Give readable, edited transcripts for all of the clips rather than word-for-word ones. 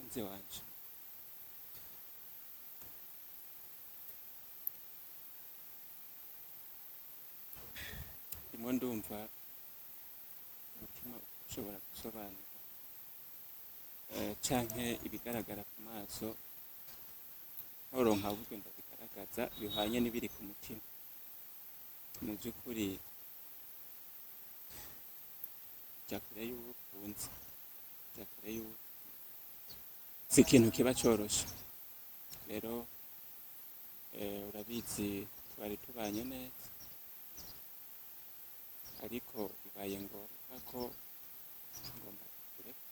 Mukunzi wanje, ndimo ndumva umutima ushobora gusobanura canke ibigaragara ku maso, ntoronka uburyo ndabigaragaza bihwanye n'ibiri ku mutima. Mu by'ukuri jya kure y'uwo ukunze, jya kure y'uwo ukunze. Si ikintu kiba coroshe. Rero urabizi, twari tubanye neza, ariko bibaye ngombwa ko ngomba kureka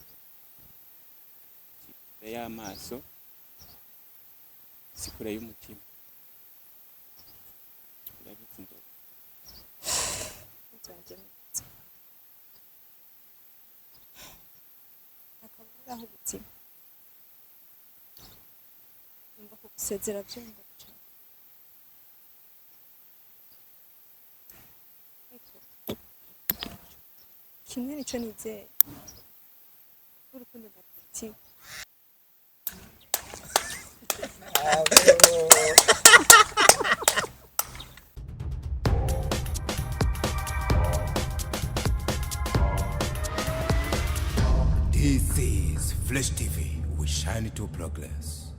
kure y'amaso, si kure y'umutima. Urabizi ndo Umukunzi wanje mwiza, akaburaho ubuzima, numva kugusezera vyumva cane, ariko kimwe nico nizeye, urukundo ndagufitiye. This is Flash TV. We shine to progress.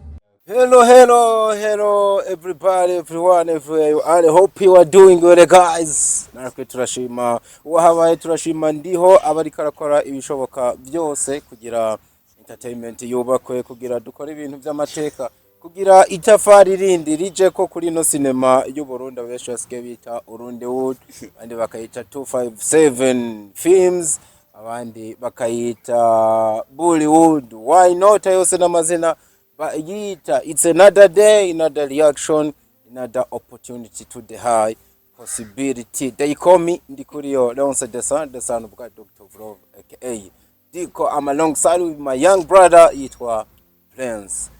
Hello, hello, hello, everybody, everyone, everywhere you are. I hope you are doing well, guys. Natwe turashima uwahabaye, turashima ndiho abariko arakora ibishoboka byose kugira entertainment yubakwe, kugira dukore ibintu by'amateka, kugira itafari rindi rije ko kuri ino sinema y'u Burundi abenshi basigaye bita Urundi Wood, abandi bakayita 257 Films, abandi bakayita Bollywood. Why not? Yose n'amazina bayita. It's another day, another reaction, another opportunity to the high possibility. They call me Ndikuriyo Leonce the son, the son of God, Dr. Vrov, aka Diko. I'm alongside with my young brother yitwa Prince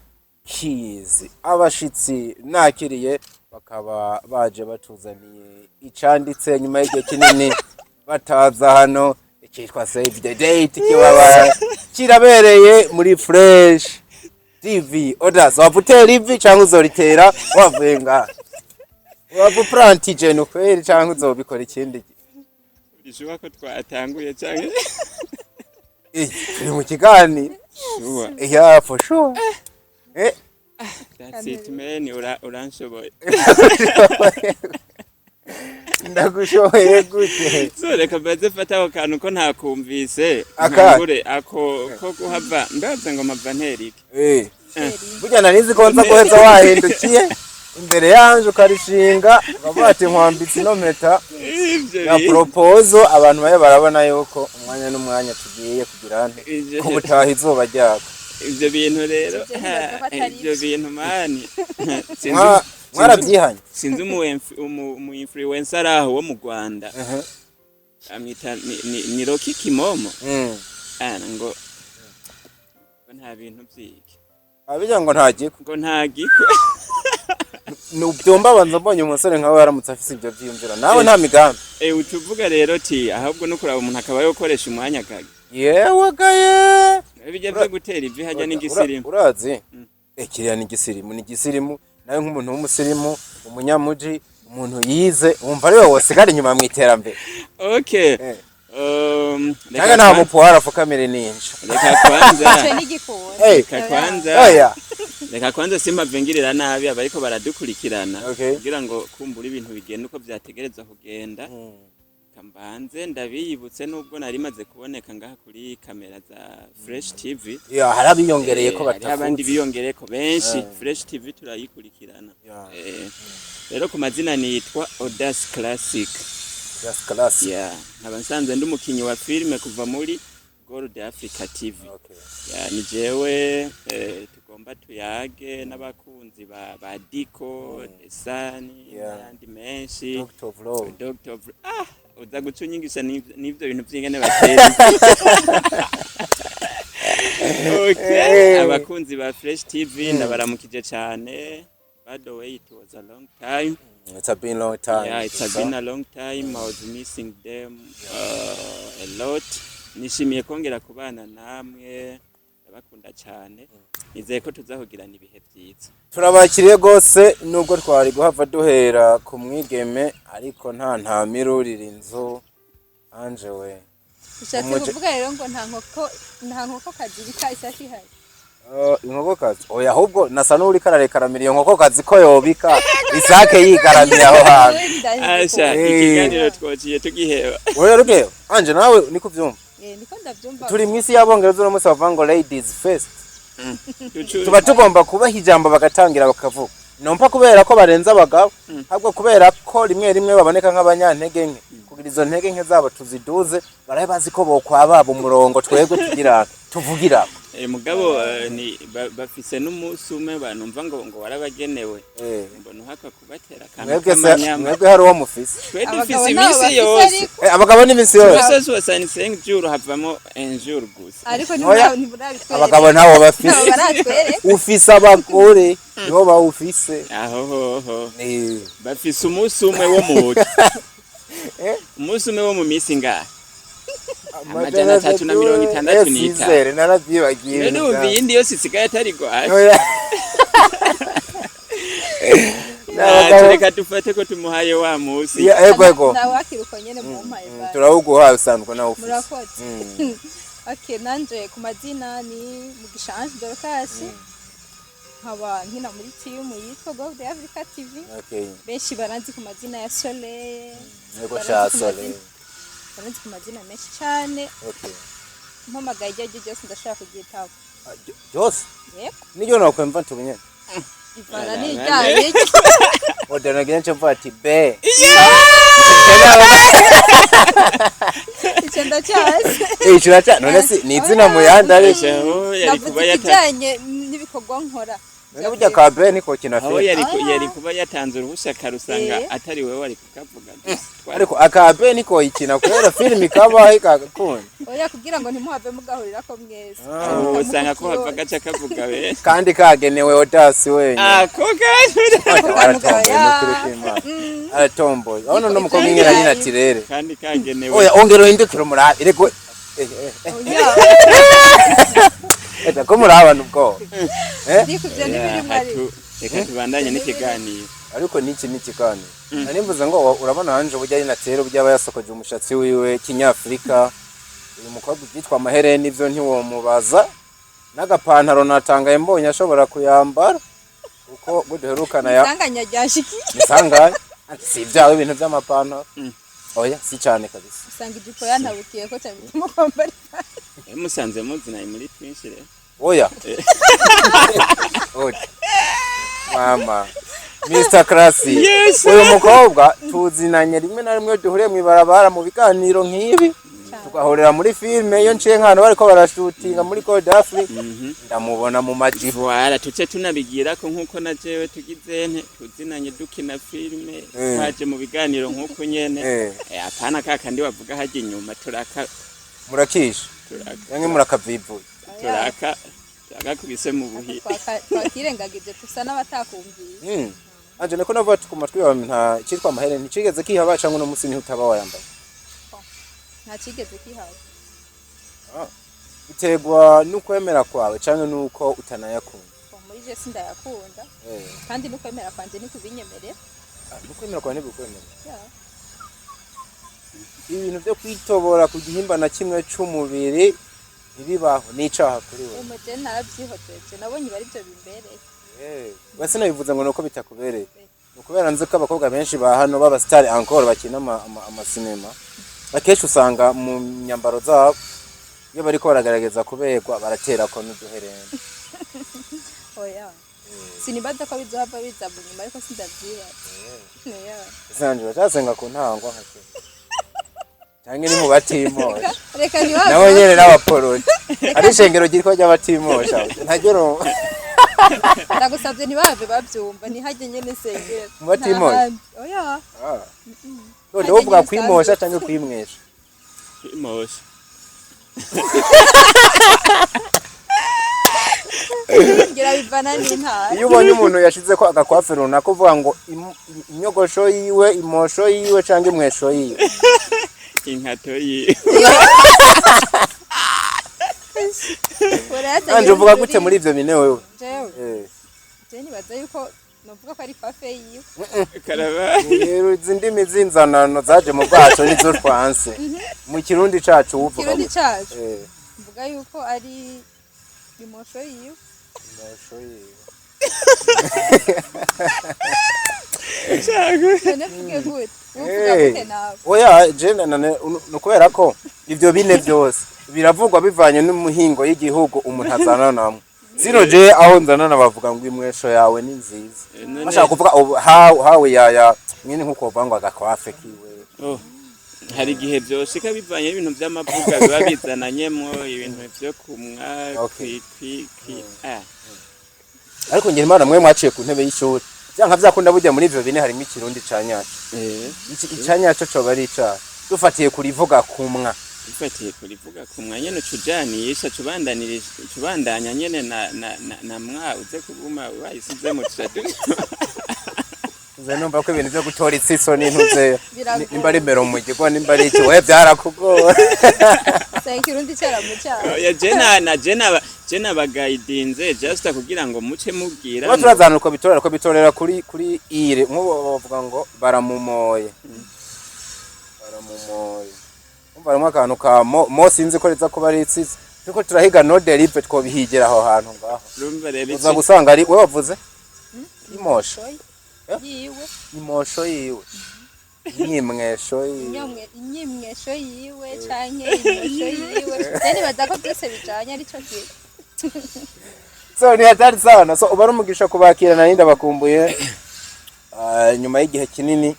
Keys. Abashitsi nakiriye bakaba baje batuzaniye icanditse nyuma y'igihe kinini bataza hano, icyitwa Save the Date kibaba kirabereye muri Fresh TV. Odas, wava utera ivi cyangwa uzoritera wavuye ngaha? Wava uprantije ukweri cyangwa uzobikora ikindi gihe? Bishoboka ko twatanguye canke? Turi mu kiganiro. Sure? Yeah, for sure. That's it, man. Uranshoboye. Ndagushoboye gute? So reka mbaze, fata ako kantu ko ntakumvise. Aka? Ntangure ako ko guhava mbaza ngo mpava nterike. Burya narizi ko nza guheza wahindukiye imbere yanje ukarishinga, ukavuga ati nkwambitse ino mpeta Ivyo ya proposal, abantu babe barabona yuko umwanya n'umwanya tugiye kugira nte kubutaha izuba ryaka. Ivyo bintu rero, Ivyo nibaza ko atari ivyo ivyo. bintu, man, sinzi. Mwarabyihanye. Sinzi umu influencer aho wo mu Rwanda, amwita ni Rocky Kimomo. Ana ngo nta bintu vyiki. Abijya ngo ntagikwe. Ngo nta gikwe. Nubyumva banza mbonye umusore nkawe yaramutse afise ibyo vyiyumviro, nawe nta migambi. Utuvuga rero ti ahubwo no kuraba umuntu akaba yokoresha umwanya kage. Yewe gaye. Bijya byo gutera ivi hajya n'igisirimu. Urazi, kiriya ni igisirimu, ni igisirimu. Nawe nk'umuntu w'umusirimu, umunyamuji, umuntu yize, wumva ariwe wosigara inyuma mu iterambere? Okay. Cyangwa Reka nta mupuwara afukamire ninja. Reka kwanza Ico n'igikoni. Reka kwanza Oya. Reka kwanza simpavengirira nabi abariko baradukurikirana kugira ngo kumbura ibintu bigenda uko vyategerezwa kugenda. Kambanze ndabiyibutse, nubwo nari maze kuboneka ngaha kuri kamera za Fresh TV. Ya, hari abiyongereye ko Hariho abandi batakuzi. biyongereko benshi. Fresh TV turayikurikirana. Rero ku mazina nitwa Audace Classic. Just class. Yeah, nkaba nsanzwe ndi umukinyi wa filime kuva muri Gold Africa TV. Yeah, ni jewe tugomba tuyage n'abakunzi ba Diko Desani n'ayandi menshi. Dr. of Love. Dr. of, ah, uza guca unyigisha n'ivyo bintu vy'ingene batera. Okay. Abakunzi ba Fresh TV ndabaramukije cyane. By the way, it was a long time. It's a been long time. Yeah, it's a been a long time. I was missing them a lot. Nishimiye kongera kubana namwe. Ndabakunda cyane, nizeye ko tuzahugirana ibihe byiza. Turabakiriye rwose, nubwo twari guhava duhera ku mwigeme, ariko nta ntamirurira inzu anje we. Ushatse kuvuga rero ngo nta nkoko kazibika isake ihari? Inkokokazi, oya, ahubwo nasa n'uriko ararekaramira iyo nkokokazi ko yobika isake yigaramiye aho hantu. Asha, ikiganiro twociye tugiheba. Oya, rugeyo anje, nawe niko uvyumva? Eh, niko ndavyumva. Turi mw'isi y'abongereza uno munsi, bavuga ngo "ladies first". Tuba tugomba kubaha ijambo bagatangira bakavuga, nompa kubera ko barenze abagabo, ahubwo kubera ko rimwe rimwe baboneka nk'abanyantege nke, kugira izo ntege nke zabo tuziduze, barabe bazi ko bokwababa umurongo twebwe tugira tuvugira. Mugabo ni bafise n'umunsi umwe banumva ngo warabagenewe. Mbona uhakwa kubatera akantu Mwebwe se k'amanyama. Mwebwe hari uwo mufise? Twe Abagabo dufise nabo iminsi bafise yose. ariko. Abagabo n'iminsi yose. Twese soixante-cinq jours havamo un jour gusa. Ariko Oya. ntimurabitwereka. Abagabo ntabo bafise. Nabo baratwereka. Ufise abagore nibo bawufise. Aho hoho bafise umunsi umwe wo mu buki, umunsi umwe wo mu minsi ngaha 365. Sizere naravyibagiye. Rero wumva iyindi yose isigaye atari gwaje. Oya. Reka dufate ko tumuhaye wa munsi. Ya, ego ego. Nawakira uko nyene mumpaye basi. Turawuguhaye, usanzwe nawe ufise. Murakoze. Okay, nanje ku mazina ni Mugisha Ange Dorcas, nkaba nkina muri team yitwa Go the Africa TV. Benshi baranzi ku mazina ya Soleil. Yego. Baranzi Sha ku Soleil. Baranzi ku mazina menshi cyane. Mpamagaye iryo ariryo ryose ndashobora kuryitaba. Ah, ryose? Yego. Niryo nokwemva ntubunye. Ivana n'ijyanye. Odanagira nce mvuga ati be. Icyo ndacyazi. Eh, kiraca none si ni izina mu yandi ariko. Aho yari Navuze kuba yata ikijyanye n'ibikorwa nkora. None burya ka be niko kina Aho filime. yari kuba yatanze uruhushya karusanga atari wewe wari kukavuga gusa. Ariko aka be niko ikina kubera filime ikabaho ikagakunda. Oya, kugira ngo ntimuhave mugahurira ko mwese. Aho usanga ko hava gaca kavuga we. Kandi kagenewe Odasi wenyine. Ako kaje. Aratomboye nukuri kw'Imana. Aratomboye. Urabona uno mukobwa ingene ari naturelle. Kandi kagenewe. Oya, ongera uhindukire umurabe. Erego Oya. eta ko murabana ubwoba. Eh? Ariko ibyo ntibirimo ariko. Reka tubandanye n'ikiganiro. Ariko niki niki kandi nari mvuze ngo urabona hanje uburyo ari naturelle, uburyo aba yasokoje umushatsi wiwe kinyafurika. Uyu mukobwa ibyitwa amahereni ibyo ntiwomubaza, n'agapantaro natangaye mbonye ashobora kuyambara kuko guduherukana ya Isanganya ryashikiye. Nisangaye si ibyawe ibintu by'amapantaro. Oya, si cyane kabisa. Usanga ijipo yantabukiye ko cyane bituma kwambara ipantaro. Musanze muzinanye muri twinshi rero. Oya. Oya. Mama Mr. Classy. Yes. Uyu mukobwa tuzinanye rimwe na rimwe duhuriye mu ibarabara mu biganiro nk'ibi, tugahurira muri filime, iyo nciye nk'ahantu bariko barashutinga muri Code Africa ndamubona mu majipo. Voilà, tuce tunabigira ko nkuko na jewe tugize nte tuzinanye dukina filime, twaje mu biganiro nkuko nyene. Apana kakandi bavuga hajya inyuma turaka. Murakisha. Turaka. Yange murakavivuye. Turaka turakakubise mu buhi. Twakirengagije tusa n'abatakumviye. Anje niko navuga ati ku matwi yawe nta cyitwa amahereni nticigeze kihaba, cyangwa uno munsi niho utaba wayambaye? Nta kigeze kihaba. Biterwa n'ukwemera kwawe cyangwa n'uko utanayakunda? Bon, muri je sindayakunda. Kandi n'ukwemera kwanje ni kubinyemerera. Ah, n'ukwemera kwawe ntibikwemerera? Yeah. Ibintu byo kwitobora ku gihimba na kimwe c'umubiri ntibibaho, n'icaha kuri we? Umuje narabyihojeje, nabonye bari byo bimbereye. Wese nabivuze ngo nuko bitakubereye, ni ukubera nzi ko abakobwa benshi ba hano b'abasitari encore bakina amasinema, akenshi usanga mu myambaro zabo iyo bariko baragerageza kuberwa baraterako n'uduhereni. Oya, sinibaza ko bizohava biza mu nyuma, ariko sindavyibaza. Yeah. Sanje bacyasenga ku ntango nka kera canke ni mu batimosha? Reka ntibaze. Nabo nyene n'abaporoje ari ishengero ryitwa ry'abatimosha ntagero. Ndagusabye ntibave bavyumva, ntihajye nyene sengera. Mu batimosha? Nta handi. Oya. None wovuga kwimosha canke kwimwesha? Kwimosha. Ngira bivana n'intara. Iyo ubonye umuntu yashize ko agakwafe runaka uvuga ngo inyogosho yiwe, imosho yiwe canke imwesho yiwe? Inkato yiwe. Urayazanye Anje, uvuga mu gute muri ivyo bine wewe? Jewe? Eh. Je nibaza yuko novuga ko ari coiffe yiwe. Karabaye. Rero izi ndimi z'inzanano zaje mu bwaco nizo twanse. Mu Kirundi cacu uvuga Kirundi gute? cacu? Eh. Mvuga yuko ari imosho yiwe. Imosho yiwe. None mvuge gute? Uvuga Eh. gute nawe? Oya, je ni kubera ko ivyo bine byose biravugwa bivanye n'umuhingo y'igihugu umuntu azana namwe. Sino je aho nzanana bavuga ngo imwesho yawe ni nziza. Bashaka kuvuga hawe ya nyine nkuko bavuga ngo agacoiffe kiwe. Oh, hari igihe vyoshika bivanye n'ibintu vy'amavuga biba bizananyemwo ibintu vyo kumwa. Kwi kwi ah. Ariko ngira Imana mwe mwaciye ku ntebe y'ishuri. Vyanka vyakunda burya muri ivyo bine harimo Ikirundi ca nyaco. Iki ica nyaco coba ari icaha dufatiye kurivuga kumwa? Bifatiye kurivuga kumwa nyene, ucujanisha cubandanirije cubandanya nyene na mwa uze kuguma wayisizemo tuca. Nze numva ko ibintu vyo gutora itsiso n'intuze Biragoye. Nimba ari mero mu gigo, nimba ari iki, we byarakugora. Usanga Ikirundi caramucanga. Oya, je na na je na je nabagayidinze just kugira ngo muce mubwira. Tuba turazana uko bitorera, uko bitorera kuri ire nk'ubu bavuga ngo baramumoye, baramumoye. Umva harimo akantu ka mo mo, sinzi ko riza kuba ari itsiso. Turiko turahiga no derive, twobihigira aho hantu ngaho. Urumva rero Uza gusanga ari we wavuze imosho. Yiwe. Imosho yiwe, inyimwesho yiwe. Inyimwesho yiwe canke imosho yiwe, je nibaza ko byose bijanye arico kintu. So ni hatari sana. So uba ari umugisha kubakira, nari ndabakumbuye. Nyuma y'igihe kinini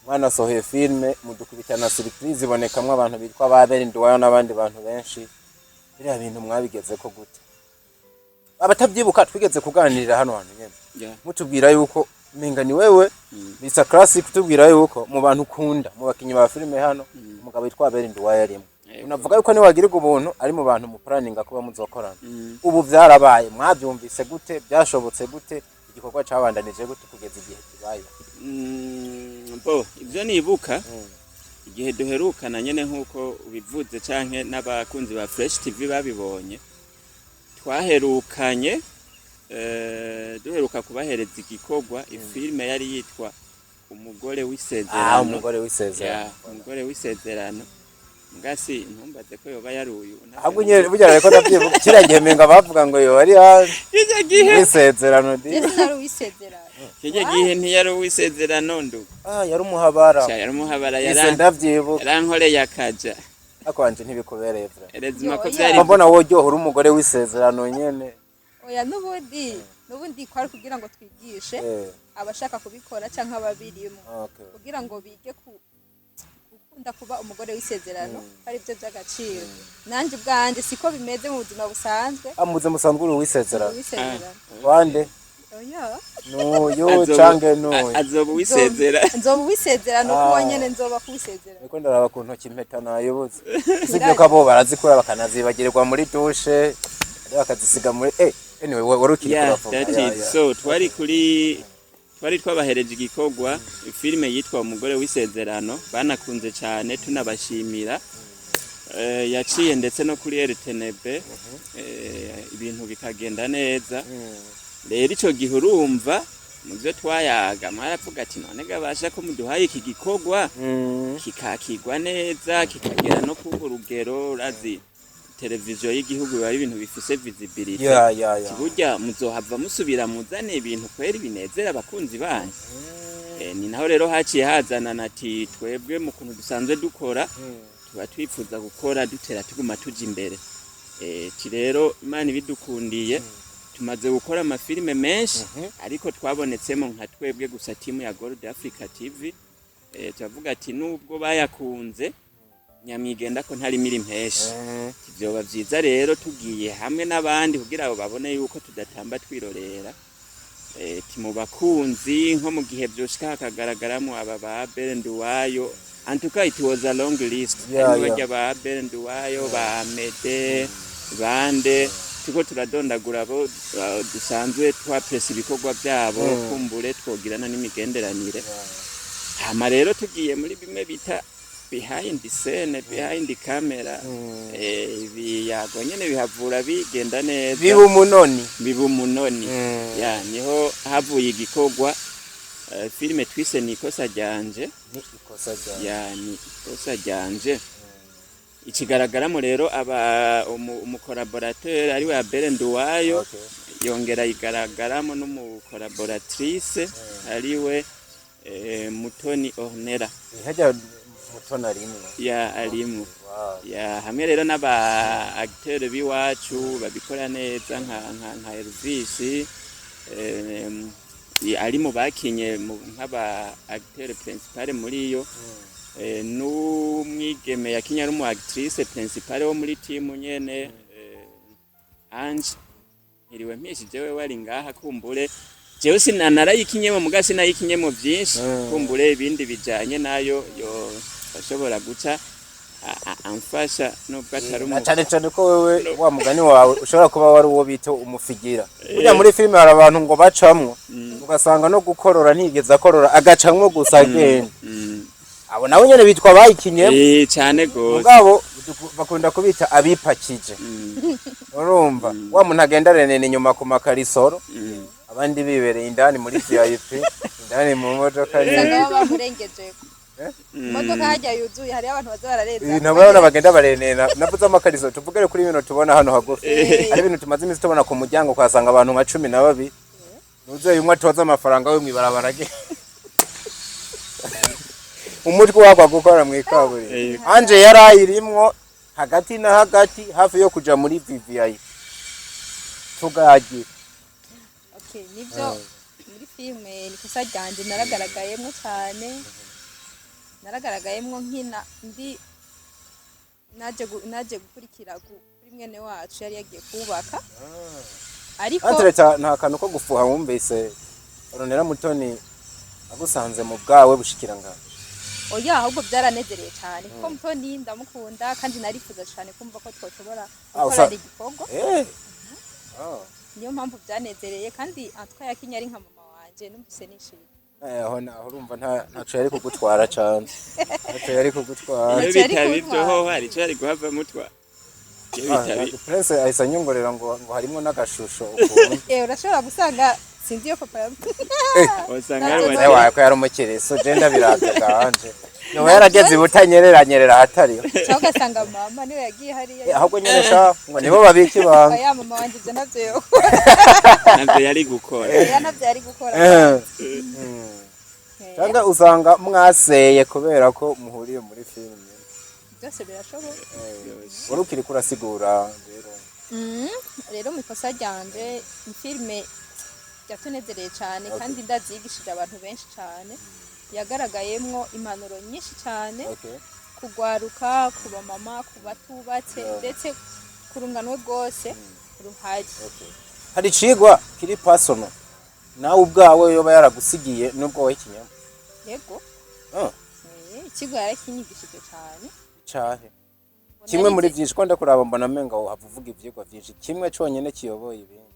mwanasohoye filme mudukubitana surprise ibonekamwo abantu bitwa ba Nduwayo n'abandi bantu benshi. Biriya bintu mwabigeze ko gute? Abatavyibuka, twigeze kuganirira hano hantu nyene, mutubwira yuko menga ni wewe Mr Classic, kutubwira yuko mu bantu ukunda mu bakinyi ba filime hano umugabo witwa Abel Nduwayo arimo. Unavuga yuko niwagirirwa ubuntu ari mu bantu mu planninga kuba muzokorana. Ubu vyarabaye, mwavyumvise gute? Byashobotse gute? Igikorwa cabandanije gute kugeza igihe kibaye? Bo ibyo nibuka igihe duherukana nyene nk'uko ubivuze canke n'abakunzi ba Fresh TV babibonye, twaherukanye duheruka kubahereza igikorwa, ifilme yari yitwa Umugore w'Isezerano. Umugore w'Isezerano. Ya, Umugore w'Isezerano. Ngasi ntumbaze ko yoba yari uyu. Ahubwo nyene burya reko ndavyibuka, kiriya gihe menga bavuga ngo yoba ari haje Kirya gihe w'Isezerano di. Je sinari uwisezerano. Kirya gihe ntiyari uw'Isezerano ndu. Ah, yari umuhabara. Ca yari umuhabara. Ise ndavyibuka. Yarankoreye akaja. Ariko wanje ntibikubereye vra. Erezima ko Yo, vyari. Mba mbona woryohora umugore w'Isezerano nyene. Oya, n'ubundi kwari kugira ngo twigishe abashaka kubikora canke ababirimo, kugira ngo bige ku gukunda kuba umugore w'Isezerano, ko ari byo by'agaciro. Nanjye ubwanjye siko bimeze mu buzima busanzwe. Amuze musanzwe uri uw'Isezerano? Uwisezerano. Wande? Oya. N'uyu canke n'uyu? Azoba uwisezera. Nzoba uwisezerano kuko nyene nzoba kuwisezerano. Niko ndaraba ku ntoki, impeta nayoboze. Sibyo ko abo barazikura bakanazibagirwa muri douche, bakazisiga muri anyway, wari ukiri kuravuga. That Yeah, is yeah. so twari kuri twari twabahereje igikorwa, filime yitwa Umugore w'Isezerano, banakunze cyane, tunabashimira. Yaciye ndetse no kuri RTNB, ibintu bikagenda neza. Rero ico gihe urumva mu byo twayaga mwaravuga ati none gabasha ko muduhaye iki gikorwa kikakigwa neza, kikagera no ku rugero, urazi televiziyo y'igihugu biba ari ibintu bifise visibility. Yeah. Burya muzohava musubira muzane ibintu kweri binezera abakunzi banyu. Ni naho rero haciye hazana ati twebwe mu kuntu dusanzwe dukora tuba twifuza gukora dutera tuguma tuja imbere. Ti rero Imana ibidukundiye tumaze gukora amafilime menshi, ariko twabonetsemo nka twebwe gusa timu ya Gold Africa TV. Turavuga ati nubwo bayakunze nyamwigenda ko ntari miri impeshi, vyoba vyiza rero tugiye hamwe n'abandi kugira ngo babone yuko tudatamba twirorera. Ti mu bakunzi nko mu gihe vyoshika hakagaragaramo aba ba Abel Nduwayo, en tout cas it was a long list. Harimwo barya ba Abel Nduwayo, ba Mede bande, turiko turadondagura abo dusanzwe twapresa ibikorwa vyabo, kumbure twogirana n'imigenderanire. Hama rero tugiye muri bimwe bita Behind scene, behind camera, ibiyago nyene bihavura bigenda neza. Biba umunoni. Biba umunoni. Ya, niho havuye igikorwa, filime twise Ni ikosa ryanje. Ni ikosa ryawe. Ya, Ni ikosa ryanje. Ikigaragaramo rero aba umu collaborateur ariwe Abel Nduwayo. Yongera igaragaramo n'umu collaboratrice ariwe Mutoni Ornera. Hajya Mutoni arimwo? Ya, arimwo. Ya, hamwe rero n'aba acteur b'iwacu babikora neza nka Elvis, ari mu bakinye nk'aba acteur principal muri iyo, n'umwigeme yakinye ari umu actrice principale wo muri team nyene, Ange Ntiriwe mpishije, we wari ngaha. Kumbure jewe sinanarayikinyemo, muga sinayikinyemo vyinshi. Kumbure ibindi bijanye nayo yo bashobora guca amfasha nubwo atari Na cane cane ko wewe wa mugani wawe ushobora kuba wari uwo bita umufigira. Burya muri filime hari abantu ngo bacamwo, ugasanga no gukorora ntigeze akorora, agacamwo gusa agenda. Abo nabo nyene bitwa bayikinyemo. Cane gose. Mugabo bakunda kubita abipakije. Urumva wa muntu agenda arenena inyuma ku makarisoro, abandi bibereye indani muri VIP, indani mu modoka Usanga nyene. baba bamurengeje. Imodoka hajya yuzuye, hariyo abantu baza barareza. Ntabwo urabona bagenda barenena. Navuze amakariso, tuvugere kuri bino tubona hano hagufi. Hari ibintu tumaze iminsi tubona ku muryango, ukahasanga abantu nka 12, nuzeye umwe atoza amafaranga we mw'ibarabara ge umutwe wagwa gukora mw'ikaburimbo. Anje yarayirimwo hagati na hagati, hafi yo kuja muri VVIP, tugagira. Okay, nibyo, muri filime Ni ikosa ryanje naragaragayemwo cyane, naragaragayemwo nkina ndi naje gukurikira kuri mwene wacu yari yagiye kubaka, ariko Antreta nta kantu ko gufuha wumvise Ronera Mutoni agusanze mu bwawe bushikiranga? Oya, ahubwo byaranezereye cyane kuko Mutoni ndamukunda kandi narifuza cyane kumva ko twoshobora Ah, gukorana igikorwa. Ah. Niyo mpamvu byanezereye, kandi antwa yakinye ari nka mama wanje, numvise nishimye. Aho naho urumva ntaco yari kugutwara cane, ntaco yari kugutwara. Iyo Ntacyo yari bitaba ibyo kuntwara. ho hari ico yari guhava mutwa. Iyo bitaba Prince ahise anyongorera ngo harimwo n'agashusho ukuntu. Urashobora gusanga sinzi iyo papa Usanga ari Ntabyo. Nawe wawe ko yari umukiriso, je ndabiravye ganje yoba yarageze ibutanyerera ahatariho. Cyangwa ugasanga mama niwe yagiye hariya. Ahubwo nyene sha ngo nibo babika ibanga. Oya, mama wanje ibyo ntabyo yokora. Ntabyo yari gukora. Oya, ntabyo yari gukora. Cyangwa usanga mwaseye kubera ko muhuriye muri filime. Byose birashoboka. Wari ukiri kurasigura rero. Rero mu ikosa ryanje ni filime yatunezereye cyane kandi ndazigishije abantu benshi cyane, yagaragayemwo impanuro nyinshi cyane kugwaruka, ku bamama, ku batubatse, ndetse ku rungano rwose ruhari. Okay. Hari icigwa kiri personal nawe ubwawe yoba yaragusigiye nubwo wowe ikinyama? Yego. Ah. Ikigo yarakinyigishije cyane. Cahe kimwe muri vyinshi ko ndakuraba mbona menga wohava uvuga ivyigwa vyinshi, kimwe conyene kiyoboye ibindi?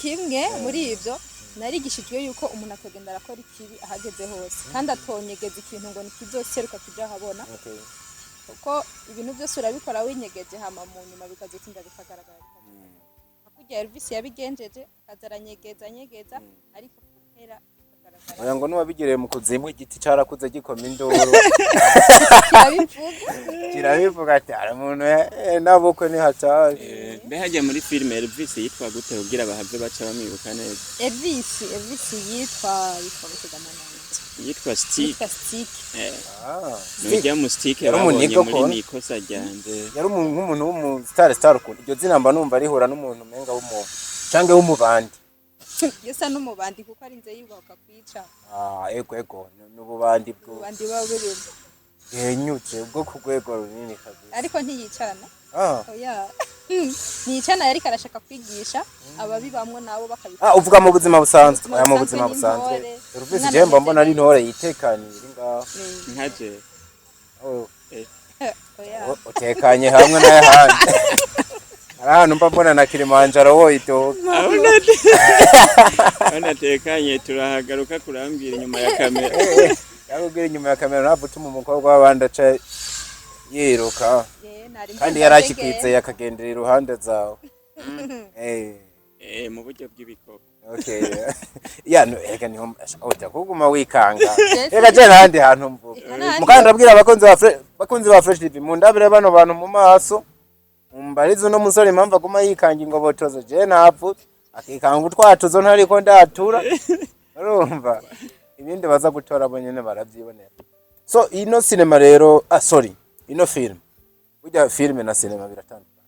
Kimwe muri ibyo narigishijwe yuko umuntu akagenda arakora ikibi ahageze hose kandi atonyegeza ikintu ngo ntikizoseruka kija ahabona, kuko ibintu byose urabikora winyegeje, hama mu nyuma bikazotinda bikagaragara. Hakurya Elvis yabigenjeje akaza aranyegeza anyegeza, ariko ku mpera bikagaragara. Oya, ngo nuwabigereye mu kuzimu igiti carakuze gikoma induru. Kirabivuga. Kirabivuga ati hari umuntu nabukwe nihataje. Mbe hajya muri filime Elvis yitwa gute kugira bahave baca bamwibuka neza? Elvis yitwa Butegamanange. Yitwa Stick. Yitwa Stick. Ah, Nujya mu Stick Yari babonye umunigo muri kona. Ni ikosa ryanje. Yari nk'umuntu w'umu star star ukuntu iryo zina mba numva rihura n'umuntu umenga w'umuntu canke w'umubandi. Yasa n'umubandi kuko ari nze yubahuka kwica. Ah, ego ego, ni ububandi bwo Ububandi buba burimo. Bwenyutse bwo ku rwego runini kabisa. Ariko ntiyicana. Oya, ntiyicana, yariko arashaka kwigisha ababibamwo nabo bakabikora. Ah, uvuga mu buzima busanzwe? Mu Oya, mu buzima buzima busanzwe busanzwe ni intore. Elvis Umwana je mba mbona ari ameze intore yitekaniye iri ngaho. Nkaje. Oh, Oya. Utekanye hamwe n'ayahandi, hari ahantu mba mbona na Kilimanjaro woyidoga. Aho natekanye turahagaruka kurambwira inyuma ya kamera. Yakubwira inyuma ya kamera, ntabwo utuma umukobwa w'abandi aca yiruka. Nari Kandi mbyumva. yari akikwizeye, akagendera iruhande zawe. Mu buryo bw'ibikorwa. Okay, ya no, ega niho oja kuguma wikanga. Yes. Ega je ntahandi hantu mvuga. Eka n'ahandi. Mukandi ndabwira abakunzi ba bakunzi ba Fresh TV, mundabire bano bantu mu maso, mumbarize uno musore impamvu aguma yikanga ingobotozo. Je ntapfu akikanga utwatuzo ntariko ndatura. Urumva ibindi baza gutora bo nyene baravyibonera. So ino cinema rero, ah sorry, ino film, burya film na cinema biratandukanye,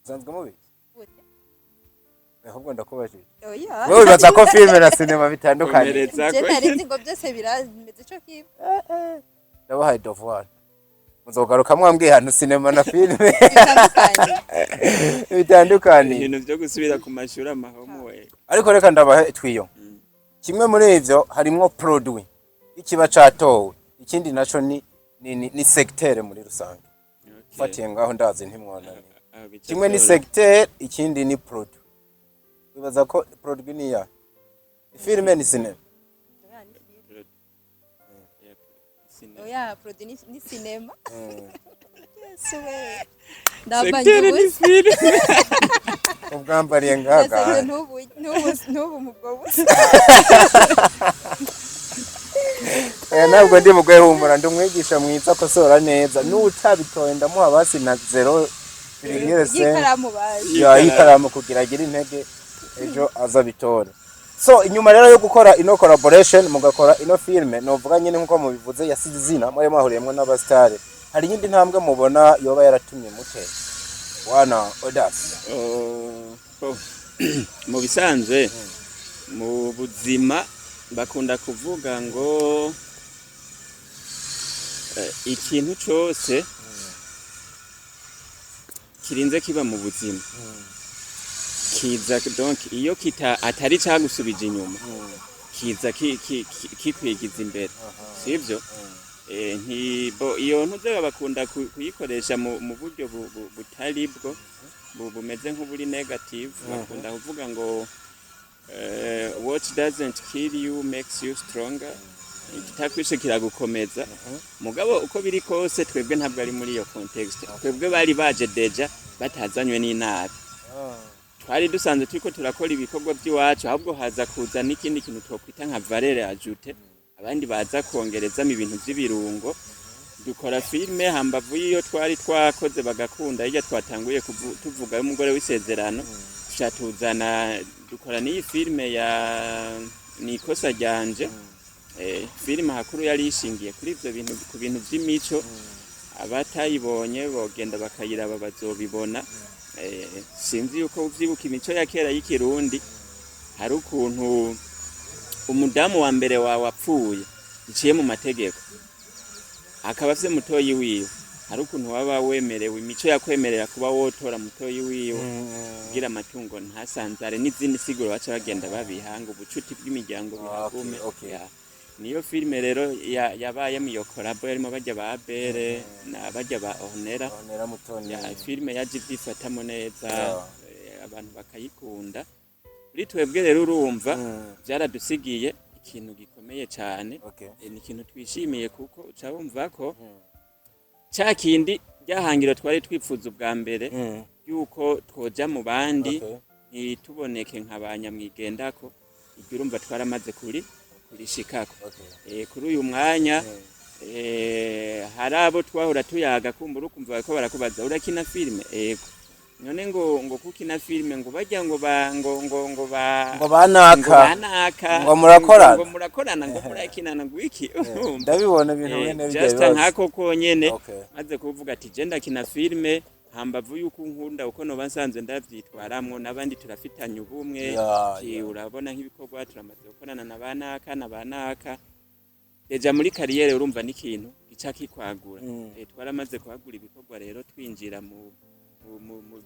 usanzwe mubizi? Gute? Ahubwo ndakubajije. Oya. Wewe wibaza ko film na cinema bitandukanye? Komereza. Je ko nari nzi ngo byose birameze ico kimwe. Ndabahaye devoir, muzogaruka mwambwiye ahantu cinema na film bitandukanye. Bitandukanye. Ibintu byo gusubira ku mashuri, amahomework. Ariko reka ndabahe twiyo. Kimwe muri ivyo harimwo produit ikiba catowe, ikindi naco ni secteur muri rusange. Ufatiye ngaho, ndazi ntimwonani. Aho bica Kimwe ni byoroha. secteur, ikindi ni produit. Wibaza ko produit ni ya filime ni cinema? Oya, ni film. Yeah, cinema. Oya, produit ni cinema. Yesu we. Secteur Ndabanje ni ubusa. filime. Ubwambariye ngaga. Ndasabye ntubu mubwo busa. Ntabwo ndi mugwe, humura, ndi umwigisha mwiza akosora neza, n'utabitoye ndamuha basi na 0,5. Y'ikaramu bazi. Ya, y'ikaramu kugira agire intege ejo aza bitore. So inyuma rero yo gukora ino collaboration, mugakora ino filme, novuga nyine nkuko mubivuze yasize izina, mwari mwahuriyemwo n'abasitari, hari iyindi ntambwe mubona yoba yaratumye mute wana Odas? Oh, mu bisanzwe mu buzima bakunda kuvuga ngo ikintu cose kirinze kiba mu buzima kiza, donc iyo kita atari cagusubije inyuma, kiza kikwigiza imbere, sivyo? Ntibo iyo ntuze bakunda kuyikoresha mu buryo butari bwo, bumeze nk'uburi negative. Bakunda kuvuga ngo what doesn't kill you makes you stronger, ikitakwishe kiragukomeza. Mugabo uko biri kose, twebwe ntabwo ari muri iyo context. Twebwe bari baje déjà batazanywe n'inabi, twari dusanzwe turiko turakora ibikorwa by'iwacu, ahubwo haza kuza n'ikindi kintu twokwita nka valeur ajoutée, abandi baza kongerezamo ibintu by'ibirungo. Dukora filme hambavu y'iyo twari twakoze bagakunda, hirya twatanguye tuvuga y'umugore w'isezerano, tuca tuzana dukora n'iyi filme ya ni ikosa ryanje. Filime hakuru yari ishingiye kuri ivyo bintu, ku bintu vy'imico. Abatayibonye bogenda bakayiraba, bazobibona. Sinzi yuko uvyibuka imico ya kera y'ikirundi, hari ukuntu umudamu wa mbere wawe apfuye iciye mu mategeko, akaba afise mutoyi wiwe, hari ukuntu waba wemerewe, imico yakwemerera kuba wotora mutoyi wiwe kugira amatungo ntasanzare, n'izindi siguro baca bagenda babihanga, ubucuti bw'imiryango bihagume. Ya. Niyo filime rero yabayemo iyo collabo, yarimo barya ba Abere na barya ba Ornella. Ornella Mutoni. Ya, filime yaje ivyifatamo neza, abantu bakayikunda. Kuri twebwe rero, urumva, byaradusigiye ikintu gikomeye cyane. Ni ikintu twishimiye, kuko uca wumva ko ca kindi ryahangiro twari twipfuza ubwa mbere, yuko twoja mu bandi, ntituboneke nka ba nyamwigendako, iryo urumva twaramaze kuri kurishikako. Kuri uyu mwanya, hari abo twahora tuyaga, kumbura ukumva bariko barakubaza: "Urakina filime?" "Ego." "None ngo kukina filime, ngo bajya ngo ba ngo ngo ngo ba ngo banaka, ngo banaka, ngo murakorana." Ngo murakorana, ngo murakinana, ngo iki?" Urumva? Ndabibona ibintu bene bijya just bibazo. Nkako konyene, maze kuvuga ati je ndakina filime, hambavu yuko nkunda uko noba nsanzwe ndavyitwaramwo, n'abandi turafitanye ubumwe. Ati, urabona nk'ibikorwa turamaze gukorana na banaka na banaka déjà muri carrière, urumva n'ikintu gica kikwagura. Twaramaze kwagura ibikorwa rero, twinjira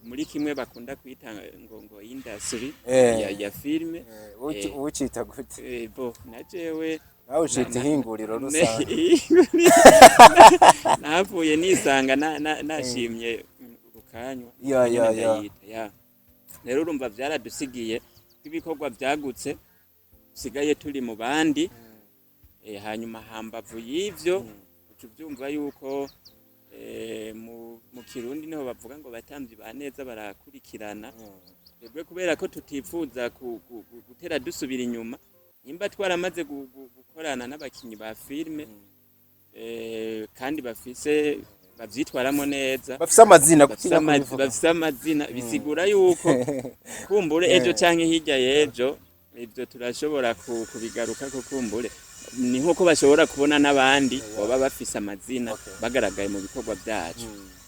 muri kimwe bakunda kwita ngo industry ya filme. Ucita gute? Bo na jewe Nawe ucita ihinguriro rusange. Nahavuye nisanga nashimye ukanywa. Nyene ndayita, ya. Rero urumva byaradusigiye ko ibikorwa byagutse, dusigaye turi mu bandi. Hanyuma hambavu y'ivyo, uca uvyumva yuko mu Kirundi niho bavuga ngo batamvyi ba neza barakurikirana. Twebwe kubera ko tutifuza gutera dusubira inyuma, nimba twaramaze gukorana n'abakinyi ba filime kandi bafise bavyitwaramo neza, bafise amazina, bafise gutinya kubivuga. Bafise amazina, bisigura yuko kumbure ejo canke hirya y'ejo ivyo turashobora kubigarukako. Kumbure ni nkuko bashobora kubona n'abandi baba bafise amazina bagaragaye mu bikorwa vyacu.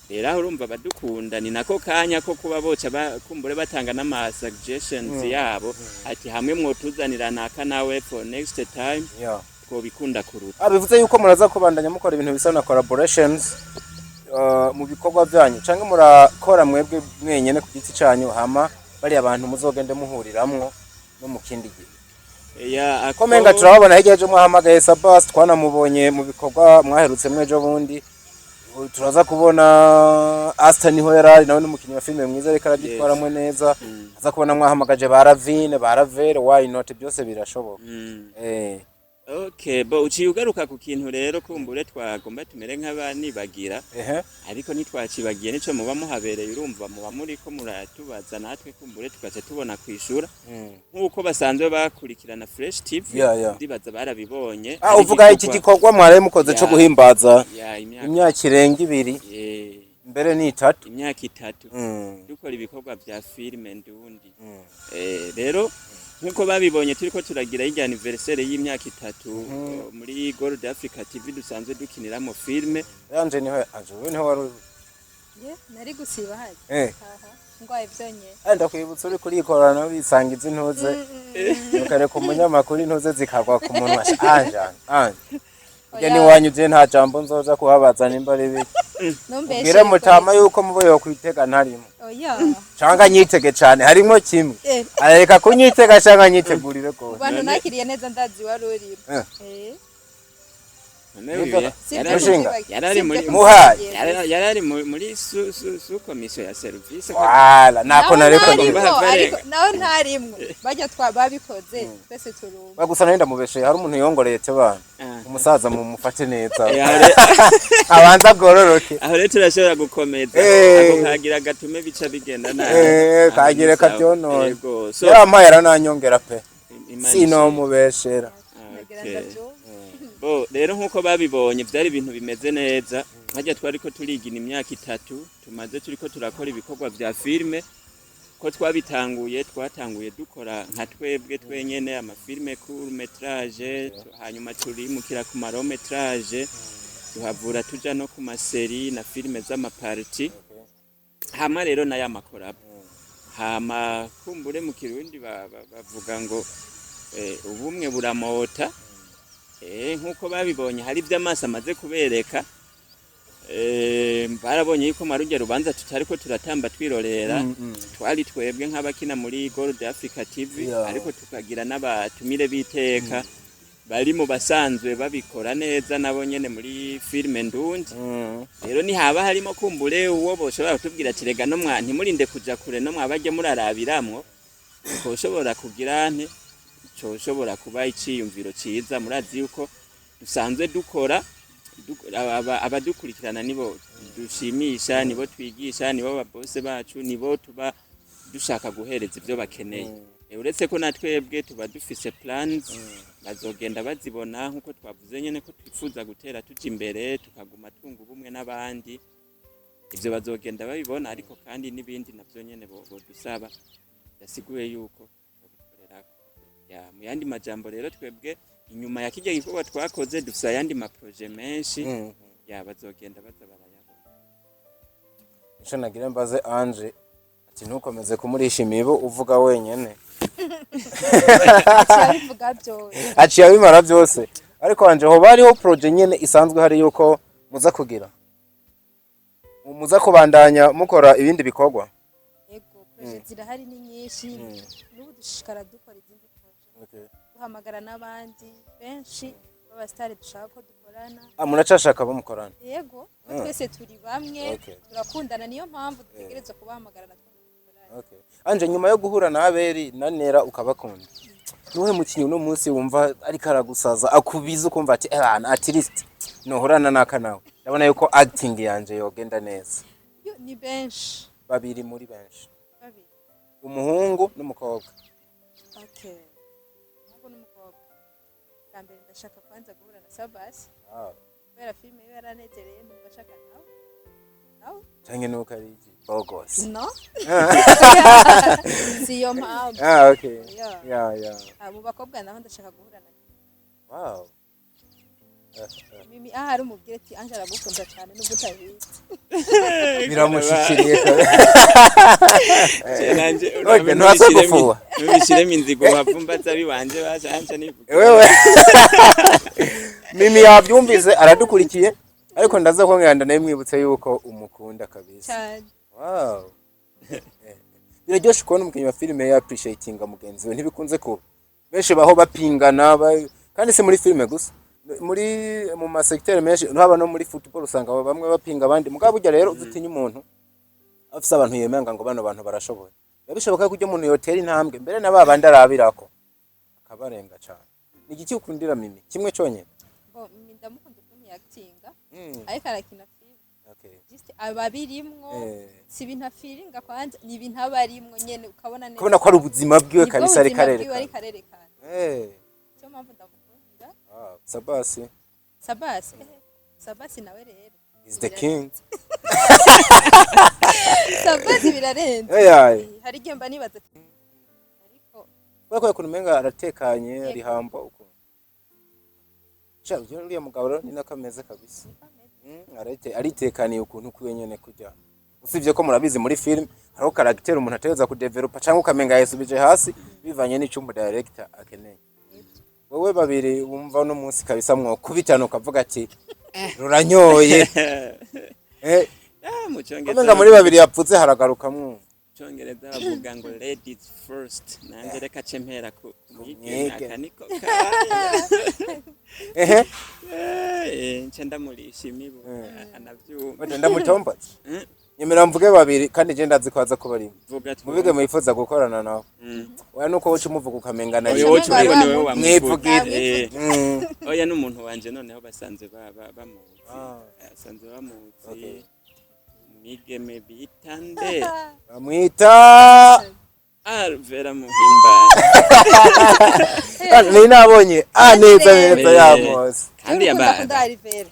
Rero aho urumva badukunda, ni nako kanya ko kuba boca kumbure batanga n'ama suggestions yabo, ati hamwe mwotuzanira naka nawe for next time, twobikunda kuruta. Ah, bivuze yuko muraza kubandanya mukora ibintu bisa na collaborations mu bikorwa byanyu, canke murakora mwebwe mwenyene ku giti canyu, hama bariya abantu muzogende muhuriramwo no mu kindi gihe? Ya, ako Ko menga turababona hirya ejo mwahamagaye Sabas, twanamubonye mu bikorwa mwaherutse mwejo bundi. Ubu turaza kubona Asta, niho yarari nawe n'umukinnyi wa filime mwiza, ariko arabyitwaramwo neza. Aza kubona mwahamagaje ba Ravine, ba Ravere, why not? Byose birashoboka. Okay, bo uciye ugaruka ku kintu rero kumbure twagomba tumere nk'abanibagira, ariko ntitwacibagiye, nico muba muhabereye. Urumva muba muriko muratubaza, natwe kumbure tugaca tubona kwishura. Nk'uko basanzwe bakurikirana Fresh TV, ndibaza barabibonye. Ah, Hari uvuga iki gikorwa mwaraye mukoze co guhimbaza ya imyaka imyaka irenga 2, mbere ni 3. Imyaka 3 dukora ibikorwa vya filime ndundi. Rero nk'uko babibonye, turiko turagira hirya anniversaire y'imyaka 3 muri Gold Africa TV dusanzwe dukiniramo filime. Yanje niho aje, wewe niho wari uri. Ye, nari gusiba haje. Aha, ngwaye byonyine. Ndakwibutsa uri kurikorana wisangiza intuze, ukareka umunyamakuru intuze zikagwa ku munwa. Anje, Anje, ujya Oya. niwanyu, je nta jambo nzoza kuhabaza nimba ari biki. Numbeshe. Ubwire mutama yuko mubo yokwitega ntarimo, Oya. canga nyitege cane, harimwo kimwe. Arareka kunyitega canga nyitegurire gose. Bantu nakiriye neza, ndazi wari urimo. None Nibyo. uyu Sibyo. Mushinga. Yarari muri- Muhaye. Yarari muri sous commission ya service. Wala nako Naho nareko ntarimwo, ndiba. Bahava ariko naho ntarimwo, bajya twa babikoze twese turumva. Gusa nari ndamubesheye, hari umuntu yongoreye tebana. Umusaza mumufate neza, abanza agororoke. Aho rero turashobora gukomeza. Ako kagira gatume bica bigenda nabi. Eh, kagire Aho ni sawa. kabyonona. Yego, so Yarampaye arananyongera pe. Imana ishimwe. Sinomubeshera. Nagira ndabyumva. Bo rero nk'uko babibonye, byari ibintu bimeze neza. Nkajya twari ko turigina imyaka 3 tumaze turiko turakora ibikorwa vya filime. Ko twabitanguye, twatanguye dukora nka twebwe twenyene amafilme court métrage, hanyuma turimukira ku ma long métrage, tuhavura tuja no ku ma séries na filime z'ama parties, hama rero n'aya ma collabo. Hama kumbure mu Kirundi bavuga ngo ubumwe buramota. Nk'uko babibonye, hari ibyo amaso amaze kubereka. Barabonye yuko marujya rubanza tutariko turatamba twirorera. Twari twebwe nk'abakina muri Gold Africa TV, ariko tukagira n'abatumire b'iteka bari mu basanzwe babikora neza nabo nyene muri filime ndundi. Rero ntihaba harimo kumbure uwo boshobora kutubwira ati rega no mwa ntimurinde kuja kure, no mwabajya murarabiramwo, koshobora kugira nte, coshobora kuba iciyumviro ciza. Murazi yuko dusanzwe dukora abadukurikirana nibo dushimisha, nibo twigisha, nibo babose bacu, nibo tuba dushaka guhereza ibyo bakeneye. Uretse ko na twebwe tuba dufise plans, bazogenda bazibona, nk'uko twavuze nyene ko twifuza gutera tuja imbere, tukaguma tunga ubumwe n'abandi. Ivyo bazogenda babibona, ariko kandi n'ibindi navyo nyene bodusaba, yasiguye yuko babikorerako. Ya, mu yandi majambo rero, twebwe inyuma ya kirya gikorwa twakoze dufise ayandi ma projets menshi. Ya, bazogenda baza barayabona. Ico nagira mbaze Anje, ati ntukomeze kumurisha imibu uvuga wenyene. Aciye byose. Aciye abimara byose. Ariko Anje, hoba hariho projet nyene isanzwe hari yuko muza kugira, muza kubandanya mukora ibindi bikorwa? Yego, projets zirahari, ni nyinshi. N'ubu dushishikara dukora izindi projets, duhamagara n'abandi benshi b'abasitari dushaka ko dukorana. Ah, muracashaka abo mukorana? Yego, ko twese turi bamwe, turakundana, niyo mpamvu dutegerezwa kubahamagara natwe ngo dukorane. Okay. Anje, nyuma yo guhura na Abeli na Nera ukabakunda, Nuwe mukinyi uno munsi wumva ariko aragusaza, akubiza, ukumva ati eh, at least nohorana naka nawe, ndabona yuko acting yanje yogenda neza? Yo, ni benshi. Babiri muri benshi. Babiri. Umuhungu n'umukobwa. Okay, umuhungu n'umukobwa. Bwa mbere ndashaka kwanza guhura na Sabasi, kubera filime iba yaranezereye, numva ashaka nawe. Canke nuko ari iki bogos? No, si iyo mpamvu. Ah, okay. Yeah. Yeah. Ah, mu bakobwa naho ndashaka guhura na Mimi, ahari umubwire ati Ange aragukunda cyane nubwo utabizi. Biramushikiriye. Nanje. Okay, ntuhase gufuha. Nubishiremo inzigo wavumbaza biwanje bashanje nivuga. Wewe Mimi yabyumvise, aradukurikiye, ariko ndaza kongera ndanamwibutse yuko umukunda kabisa. Cyane. Wow, biraryoshe kubona umukinnyi wa filime ya appreciatinga mugenzi we. Ntibikunze kuba benshi baho bapingana kandi si muri filime gusa, muri mu masecteur menshi, haba no muri football usanga bamwe bapinga abandi. Mugabo burya rero uzutinya umuntu afise abantu yemanga ngo bano bantu barashoboye, biba bishoboka ko ujya umuntu yotera intambwe mbere na babandi arabirako akabarenga cane. Ni igiki ukundira Mimi kimwe conyene? Bo, Mimi ndamukunda ukuntu yakitinga, ariko arakina filime. Just ababirimwo, si ibintu afiringa kwanza, ni ibintu aba arimwo nyene, ukabona neza. Kubona ko ari ubuzima bwiwe. Nibwo Kabisa, ariko buzima bwiwe arerekana. Ariko arerekana. Nicyo mpamvu ndamukundira. Ah, Sabasi? Sabasi, Sabasi nawe rero Is the king. Sabasi birarenze. Hey. Hari igihe mba nibaza ati ariko Kubera ko ukuntu umenga aratekanye, ari humble ukuntu. Sha, uyu uriya mugabo rero ni nako ameze kabisa. Aritekaniye ukuntu kwiwe nyene kujya. Usibye ko murabizi muri film hariho caractère umuntu ategereza kudevelopa cyangwa ukamenga yasubije hasi bivanye n'ico umu director akeneye. Wowe babiri wumva uno munsi kabisa mwokubitana ukavuga ati ruranyoye. Ah, mu Cyongereza Umenga muri babiri yapfutse haragarukamwo. Cyongereza bavuga ngo "ladies first", nanjye reka ce mpera ku mwigeme. Mwigeme. Aka niko kanya. Ehe. Nce ndamurisha imibu anavyumva. Wenda ndamutomboza. Mm. Nyemera mvuge babiri kandi je ndazi ko aza kuba rimwe. Vuga. Mubige mwifuza gukorana nawe. Oya, nuko woca umuvuga ukamenga na Oya, rimwe. wowe umengo ni wewe wamuvuga. Mwivugire. Oya, n'umuntu wanje noneho basanzwe bamuzi. Ah. Basanzwe bamuzi. Okay. Mwigeme bita nde? Bamwita Alvera Muhimba. Ni nabonye ah neza neza yamose. Kandi Urukundo yaba akunda Alivera.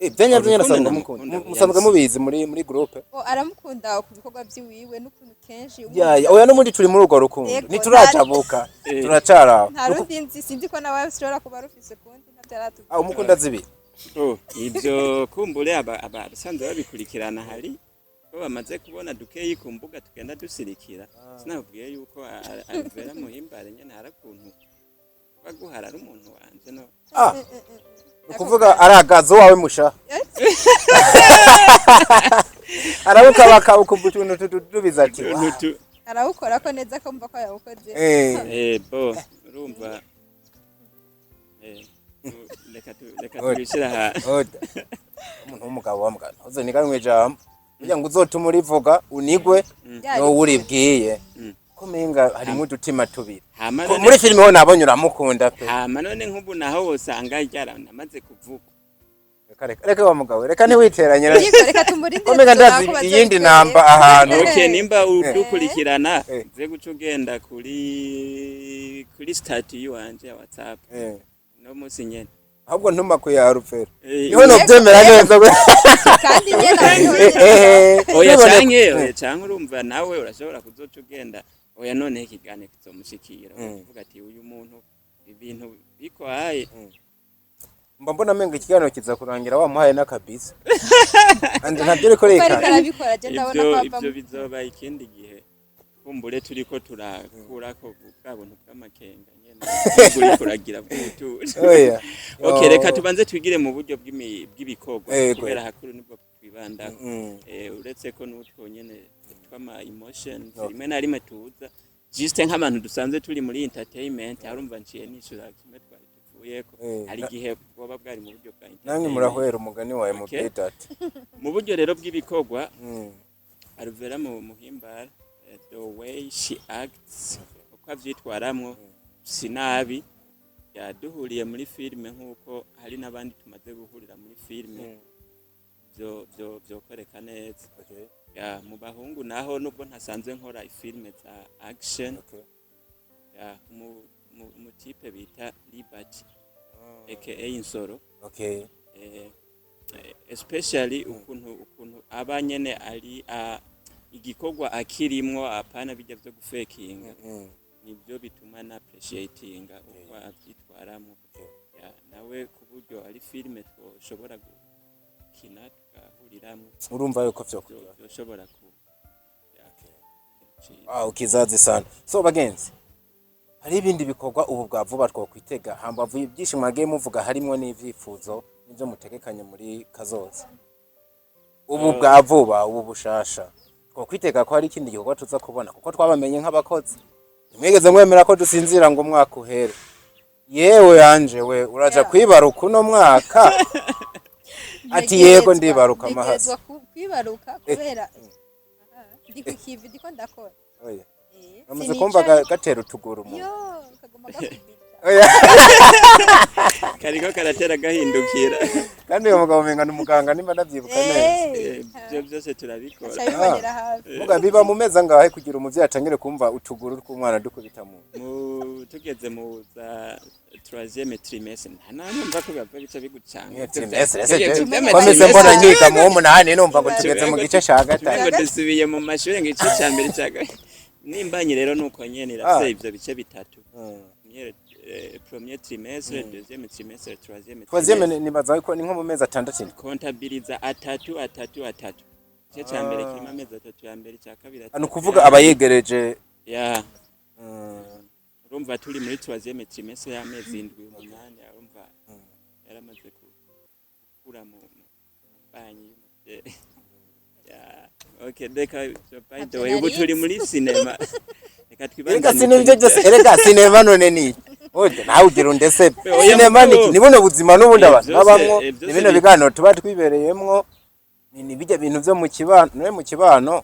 Eh, byanya byanya Urukundo nasanzwe mukunda. ndamukunda, Musanzwe yes. mubizi muri groupe. O, aramukunda ku bikorwa by'iwiwe n'ukuntu kenshi Ya, oya, n'ubundi turi muri urwo rukundo. Yego, Ntiturajabuka. Turacaraho. Nta rundi nzi, sinzi ko nawe ashobora kuba rufise ukundi, ntabyo aratubwira. Ah, umukunda zibiri. Oh, ibyo kumbure abasanzwe babikurikirana hari ko bamaze kubona dukeyi ku mbuga tugenda dusirikira. Sinababwiye yuko Alvera Muhimbare nyene hari ukuntu baguhara ari umuntu wanje no Ah. Ukuvuga aragazo wawe musha. Arabuka baka ukumva utuntu tudubiza ati. Utuntu "Wow." Arawukora ko neza ko mva ko yawukoze. Bo urumva, reka tubishira aha. Oda. Umuntu w'umugabo wa mugabo. Uzo ijambo. Kugira ngo uzotuma urivuga unigwe no uribwiye. Ko menga harimo udutima tubiri. Hama Ko none muri filime ho nabonye uramukunda pe. Hama none nk'ubu naho wosanga ryaranamaze kuvugwa. Reka reka reka wa mugabo, reka ntiwiteranye. Yego, reka tumurindire. Ko menga ndazi tuzaba ko iyindi bazobikorera. namba ahantu. Okay, nimba udukurikirana, ze guca ugenda kuri status yiwanje ya WhatsApp no munsi nyene. Ahubwo ntuma kuyarupfera. Niho Niho novyemera neza. Kandi nyene Oya, Nibone- canke oya, canke urumva nawe urashobora kuzoca ugenda, oya, noneho ikiganiro kizomushikira, ukavuga ati uyu muntu ibintu bikwaye. Mba mbona menga ikiganiro kiza kurangira wamuhaye n'akabisi. Anje ntabyo uriko ariko rekana. arabikora, je ndabona Ivyo ko ivyo avamo. bizoba ikindi gihe, kumbure turiko turakurako bwa buntu bw'amakenga nyene uriko uragira bw'ubutuje. Oya. Okay, reka tubanze twigire mu buryo bw'ibikorwa, Yego. kubera hakuru nibwo twibandako. Uretse ko n'utwo nyene tw'ama emotions rimwe na rimwe tuza juste nk'abantu dusanzwe turi muri entertainment, harumva nciye nishura kimwe twari tuvuyeko. Hari igihe bwoba bwari mu buryo bwa Namwe entertainment. murahwera umugani wawe mu Okay. bwidate. Mu buryo rero bw'ibikorwa, Alvera mu Muhimbara, the way she acts, uko avyitwaramwo. Si nabi yaduhuriye muri filime, nk'uko hari n'abandi tumaze guhurira muri filime, byo byokoreka neza. Ya, mu bahungu naho, nubwo ntasanzwe nkora ifilime za action, ya, mu type bita Liberty aka Insoro, especially ukuntu aba nyene ari igikorwa akirimwo, apana bijya byo gufekinga, nibyo bituma na appreciatinga uko abyitwaramo. Ya, nawe ku buryo ari filime twoshobora gukina tugahuriramo. Urumva yuko vyo kuryoha. Byoshobora ku, ya, ciza. Ah, ukizazi sana. So bagenzi, hari ibindi bikorwa ubu bwa vuba twokwitega hambavu ibyinshi mwagiye muvuga, harimwo n'ivyifuzo n'ivyo mutegekanye muri kazoza? Ubu bwa vuba, ubu bushasha, twokwitega ko hari ikindi gikorwa tuza kubona, kuko twabamenye nk'abakozi, ntimwigeze mwemera ko dusinzira ngo umwaka uhere. Yewe yanje, we uraja kwibaruka uno mwaka? Ati yego, ndibaruka amahasa. Ntegerezwa kwibaruka kubera ndi ku kivi, ndiko ndakora. Oya. Eh, Namaze sinicaye. kumva gatera utuguru mu Yo, kaguma gakubita. Oya. Kariko karatera gahindukira. Kandi uyu mugabo umenga ni umuganga, nimba ndavyibuka neza. Eh, ibyo byose turabikora. Aca bibonera hafi. Muga biba mu mezi angahe kugira umuvyeyi atangire kumva utuguru tw'umwana dukubita mu Tugeze mu za troisième trimestre, nta namwe ko biba bica bigucanga. Trimestre? Tugeze mu vy'ama Komeze mbona trimestre. nyiga mu w'umunani, numva ngo tugeze mu gice ca gatatu. Ngo dusubiye mu mashuri, ngo igice ca mbere ca nimbanyi rero nuko nyene irafise ivyo bice bitatu: premier trimestre, deuxième trimestre, troisième Troisième trimestre. Nibaza ko ni nko mu mezi 6, 7. Kontabiliza atatu, atatu, atatu. Igice ca mbere kirimo amezi 3 ya mbere, icya kabiri Ni atatu ukuvuga ya aba yegereje. Ya, urumva turi muri troisième trimestre y'amezi 7, 8, urumva yaramaze gukura mu banyi y'umuvyeyi. Ya, okay, reka by the way, ubu turi muri sinema, reka Erega twibandane. sinema, ibyo byose, erega sinema none ni oje nawe ugira undese. Oya, Sinema ni ni buno buzima n'ubundi abantu babamwo, byose ni bino biganiro tuba twibereyemwo, ni bijya bintu byo mu kibano. None mu kibano,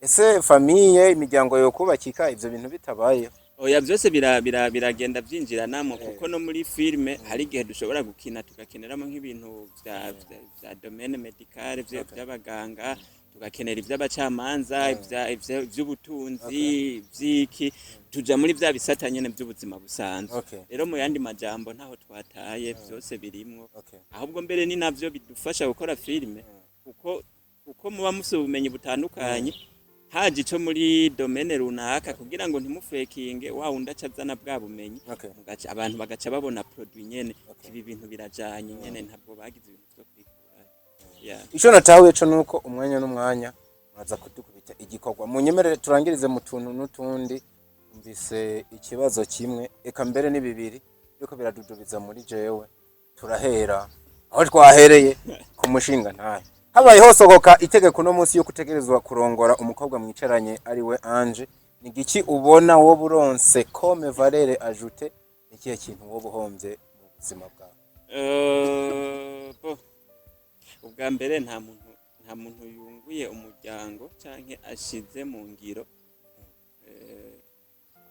ese famille, imiryango yo kubakika ivyo bintu bitabayeho? Oya, byose biragenda byinjiranamo, kuko no muri filime hari igihe dushobora gukina tugakeneramo nk'ibintu vya domaine médicale, vy'abaganga, tugakenera ivy'abacamanza, ivy'ubutunzi, ivy'iki, tuja muri vya bisata nyene by'ubuzima busanzwe. Rero mu yandi majambo, ntaho twataye, byose birimwo. Ahubwo mbere ni navyo bidufasha gukora filime, kuko muba mufise ubumenyi butandukanye, haje ico muri domaine runaka, kugira ngo ntimufekinge, wa wundi aca azana bwa bumenyi, abantu bagaca babona produit nyene, ibi bintu birajanye nyene, ntabwo bagize ibintu vyo kwikura, yeah. Ico natahuye co nuko umwanya n'umwanya muraza kudukubita igikorwa. Munyemerere turangirize mu tuntu n'utundi. Mvise ikibazo kimwe, eka mbere ni bibiri, biriko biradudubiza muri jewe. Turahera aho twahereye ku mushinga ntahe. Habaye hosohoka itegeko uno munsi yuko utegerezwa kurongora umukobwa mwicaranye ari we Ange, ni giki ubona wowe uronse comme valeur ajoutée? Ni ikihe kintu wowe uhombye mu buzima bwawe? Bo ubwa mbere, nta muntu yunguye umuryango canke ashize mu ngiro,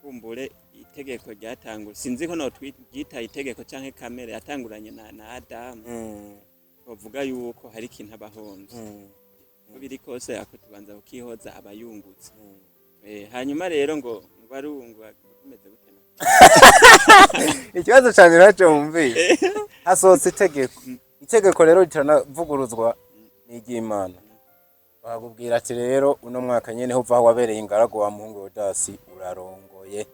kumbure itegeko ryatangura, sinzi ko notwita itegeko canke kamere yatanguranye na Adamu, bavuga yuko hari ikintu abahomvye. Uko biri kose, ako tubanza kukihoza, aba yungutse. Hanyuma rero ngo arungwa bimeze gute na Ikibazo ca mbere naco wumvise, hasohotse itegeko, itegeko rero ritanavuguruzwa n'iry'Imana, bakubwira ati rero uno mwaka nyene huva aho wabereye ingaragu wa muhungu Odasi, urarongoye,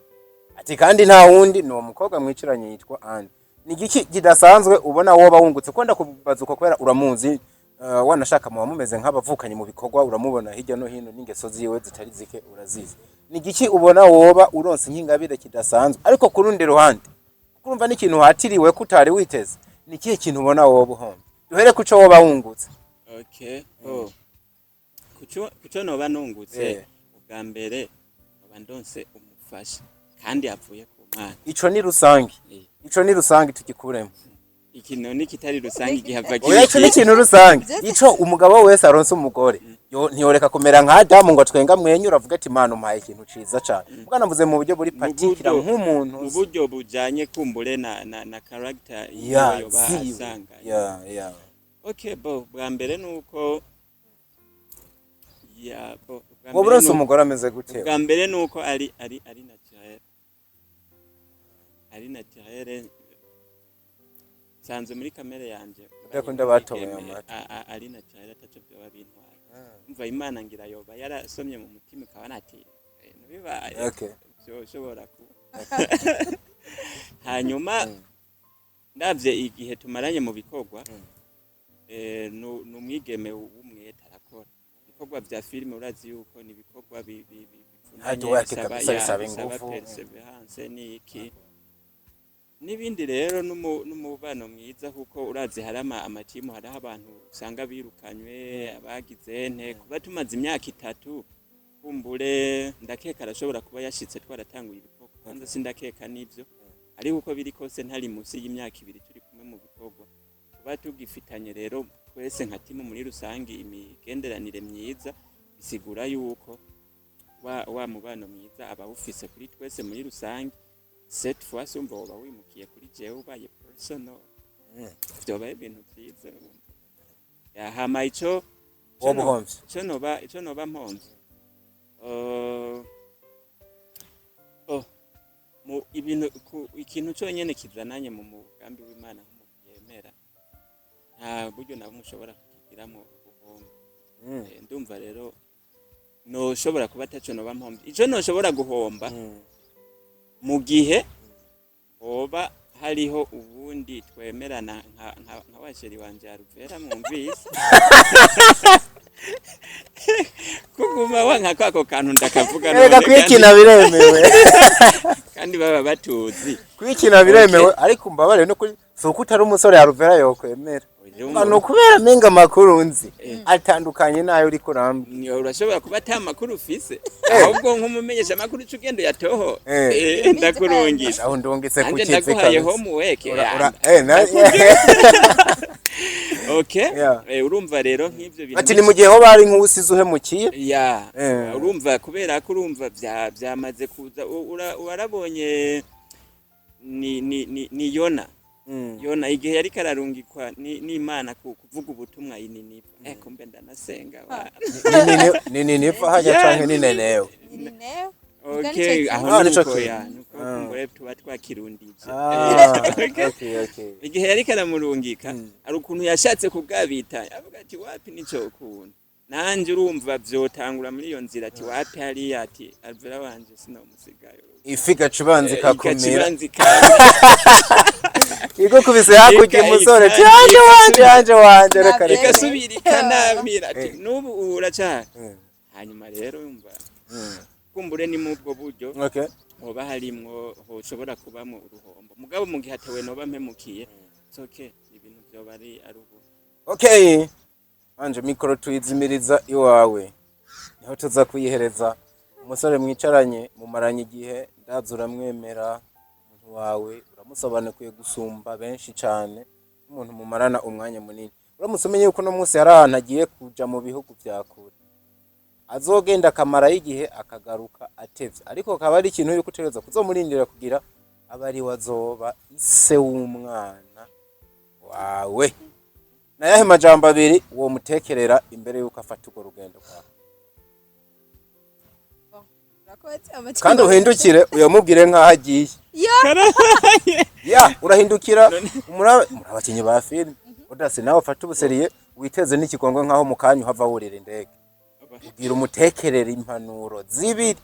ati kandi nta wundi, ni uwo mukobwa mwicaranye yitwa Anne. Ni igiki kidasanzwe ubona woba wungutse? Ko ndakubaza uko kubera uramuzi, wanashaka muba mumeze nk'abavukanye mu bikorwa, uramubona hirya no hino n'ingeso ziwe zitari zike urazizi. Ni igiki ubona woba uronse nk'ingabire kidasanzwe? Ariko ku rundi ruhande, kuko urumva n'ikintu watiriwe ko utari witeze, ni ikihe kintu ubona woba uhomba? Duhere kuco woba wungutse. Okay, oh, kuco noba nungutse, ubwa mbere noba ndonse umufasha kandi avuye ku Mana. Ico ni rusange. Ico ni rusange, tugikuremo. Ikintu ni kitari rusange, igihava. Oya, ico ni ikintu rusange. Ico umugabo wese aronse umugore. Yo ntiyoreka kumera nka Adamu ngo twenga mwenyura avuga ati: "Imana umpaye ikintu ciza cane." Bwana, mvuze mu buryo buri Mu particular nk'umuntu. Mu buryo bujanye kumbure na character ya yiwe yoba ziwe. asanganye. Ya. Okay, bo bwa mbere nuko ya bo bwa Wowe mbere uronse umugore ameze gute? Bwa mbere nuko ari naturel, ari naturel nsanzwe muri kamere yanje. Udakunda batoboye Umwigeme amata. Ari naturel ataco vyoba bintwaye. Umva, Imana ngira yoba yarasomye mu mutima ikabona ati ibintu bibaye vyoshobora kuba. Hanyuma ndavye igihe tumaranye mu bikorwa, ni umwigeme w'umwete, arakora ibikorwa vya filime. Urazi yuko ni ibikorwa bivunanye, Hard work bisaba kabisa, ya, bisaba bisaba ingufu. perseverance n'iki n'ibindi. Rero n'umubano mwiza, kuko urazi hari amatimu, hariho abantu usanga birukanywe, abagize nte. Kuba tumaze imyaka 3, kumbure ndakeka arashobora kuba yashitse twaratanguye ibikorwa. Kwanza sindakeka n'ivyo, ariko uko biri kose ntari munsi y'imyaka 2 turi kumwe mu bikorwa. Kuba tugifitanye rero twese nka timu muri rusange imigenderanire myiza, bisigura yuko wa mubano mwiza aba awufise kuri twese muri rusange. Cette fois umva woba wimukiye kuri jewe, ubaye personal, vyoba ari ibintu vyiza. Ya, hama ico Woba uhomvye. Ico noba mpomvye, oh, mu ibintu ikintu conyene kizananye mu mugambi w'Imana nk'umuntu yemera, nta buryo na bumwe ushobora kukigiramo ubuhombe. Ndumva rero noshobora kuba ataco noba mpomvye. Ico noshobora guhomba, mu gihe hoba hariho ubundi twemerana nka wa chéri wanje Aruvera, mwumvise kuguma wanka kwako kantu ndakavuga Erega none kwikina biremewe. Kandi baba batuzi. Kwikina biremewe, ariko mbabare no kuri si uko utari umusore Aruvera yokwemera. Urumva- Ni ukubera menga amakuru nzi atandukanye n'ayo uriko urambwira. Ni urashobora kuba ata makuru ufise, ahubwo nk'umumenyesha amakuru uca ugenda uyatoho. Ndakurungisa. Aho ndungitse ku Nanje kivi ndaguhaye kabisa. homework. Okay. Urumva rero nk'ivyo bintu. Ati ni mu gihe ho bari nk'uwusize uhemukiye. Ya, urumva kubera ko urumva vyamaze kuza, warabonye ni Yona. Yona igihe yariko ararungikwa n'Imana kuvuga ubutumwa i Niniva, kumbe ndanasenga wa. Ni Niniva hajya canke ni Nenewe? Ni Nenewe. Okay, aho Ah, nico nuko kintu. ya nuko kumbure tuba twakirundije. Ah, okay. Igihe yariko aramurungika, hari ukuntu yashatse kugabita, avuga ati: "Wapi, nico ukuntu nanje." Urumva vyotangura muri iyo nzira, ati: "Wapi hariya," ati: "Alvera wanje sinomusigayo." Ifi igaca ibanza ikakumira. Igaca Igukubise hakurya, umusore ati: "Wanje, wanje, wanje, wanje, reka reka." Igasubira ikanamira, ati: "N'ubu uracari." Hanyuma rero yumva kumbure ni mubwo buryo hoba harimwo hoshobora kubamwo uruhombo, mugabo mu gihe atawe noba mpemukiye, it's okay, ibintu vyoba ari ubu. Okay, anje mikoro tuyizimiriza iwawe, niho tuza kuyihereza umusore mwicaranye, mumaranye igihe, ndazi uramwemera umuntu wawe, uramusobanukiwe gusumba benshi cane. Umuntu mumarana umwanya munini, uramutse umenye yuko uno munsi hari ahantu agiye kuja mu bihugu vya kure, azogenda akamarayo igihe, akagaruka atevye, ariko akaba ari ikintu yuko utegerezwa kuzomurindira kugira abe ari we azoba ise w'umwana wawe, nayahe majambo abiri uwo mutekerera imbere yuko afata urwo rugendo rwawe? Urakoze, amajambo. Kandi uhindukire uyamubwire nk'aho agiye. Ya. Ya, urahindukira muri abakinyi ba filime udase nawe ufate ubuseriye, witeze n'ikigongwe nk'aho mu kanya uhava wurira indege. Ubwira umutekerere impanuro zibiri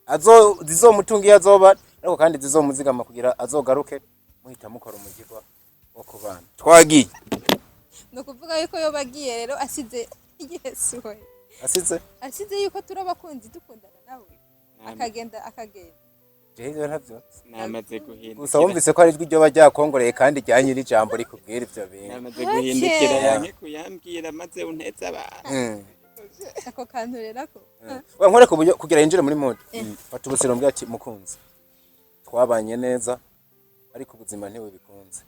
azo zizomutunga iyo azoba, ariko kandi zizomuzigama kugira azogaruke muhita mukora umugirwa wo kubana. Twagiye. Ni ukuvuga yuko yoba agiye rero asize Yesu we. Asize? Asize yuko turi abakunzi, dukundana nawe, akagenda akagenda. Jewe ntavyo. Namaze guhindukira. Gusa wumvise ko ari ijwi ryoba ryakongoreye kandi rya nyiri ijambo rikubwira ivyo bintu. Namaze guhindukira, yanke kuyambwira maze unteze abantu. Ako kantu rero ako. Wa nkore ku buryo kugira yinjire muri mode. Fata ubusiro, mbwira ati: "Mukunzi, twabanye neza, ariko ubuzima ntibubikunze.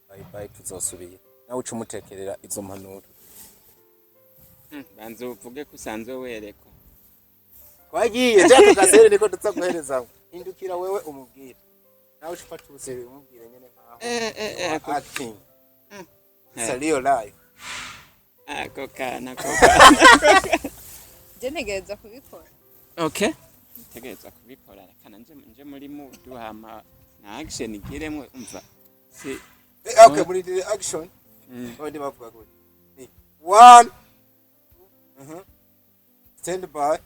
Bye bye, tuzosubira." Nawe uca umutekerera izo mpanuro. Banza uvuge ko usanzwe werekwa. Twagiye Jack Gasere, niko duza guhereza. Hindukira wewe umubwire, nawe ufata ubuseri umubwire nyene nkaho you are acting. It's a real life. Ako kana, ako kana. Je ntegereza kubikora. Okay, ntegerezwa kubikora. Reka nanje nje muri mood, hama na action igiremwo, umva si. Okay, muri the action. Abandi bavuga gute? Ni one. Stand by.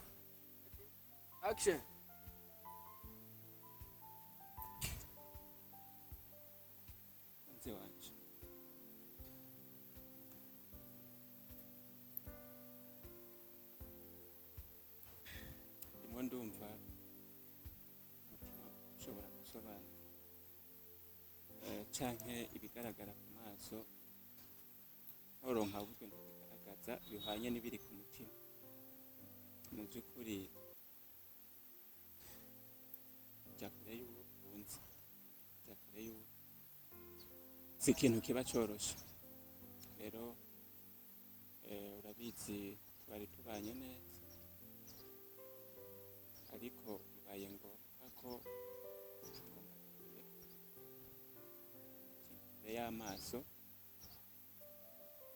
Action. Mukunzi wanje, ndimo ndumva umutima ushobora gusobanura canke ibigaragara ku maso, ntoronka uburyo ndabigaragaza bihwanye n'ibiri ku mutima. Mu by'ukuri jya kure y'uwo ukunze, jya kure y'uwo, si ikintu kiba coroshe. Rero urabizi twari tubanye neza, ariko bibaye ngombwa ko ngomba kukureka. Kure y'amaso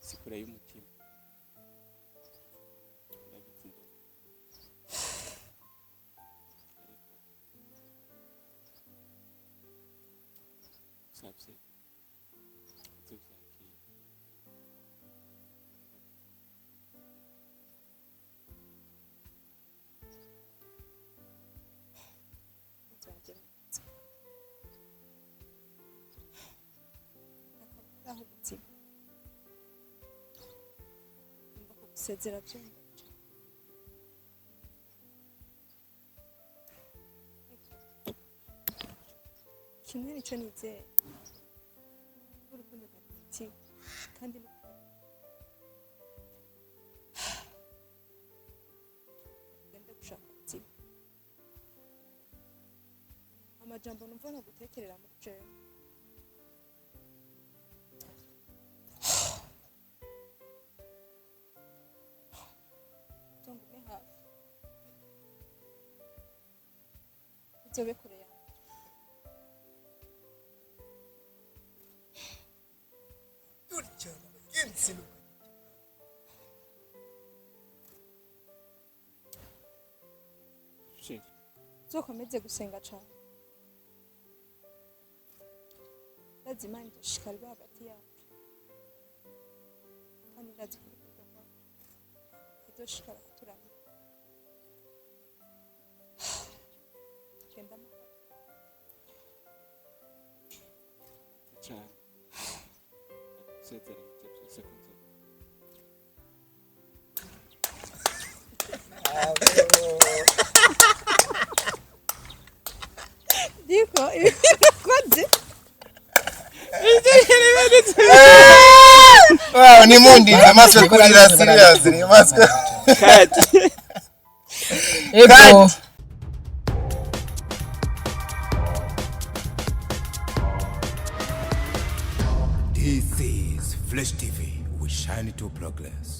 si kure y'umutima. Urabizi ndagukunda, ariko usabye uze uvyakire. Umukunzi wanje mwiza, akaburaho ubuzima, numva kugusezera byumva cane. Ariko kimwe nico nizeye, urukundo ndagufitiye kandi n'ukuri ugende gushaka ubuzima. Amajambo numva nogutekerera muri jewe, uzongume hafi, uzobe kure yanjye. Cyane bagenzi. Chérie. Uzokomeze gusenga cane, ndazi Imana izoshikara ibe hagati yacu, kandi ndazi ko urukundo rwacu ruzoshikara kuturamira. Genda amahoro. Cyane, ndagusezeranije byose ko nzo Ndiko ibintu nakoze. Wow, ni mundi amaswe kurira serious ni amaswe. Cut. Ego. Cut. This is Flash TV. We shine to progress.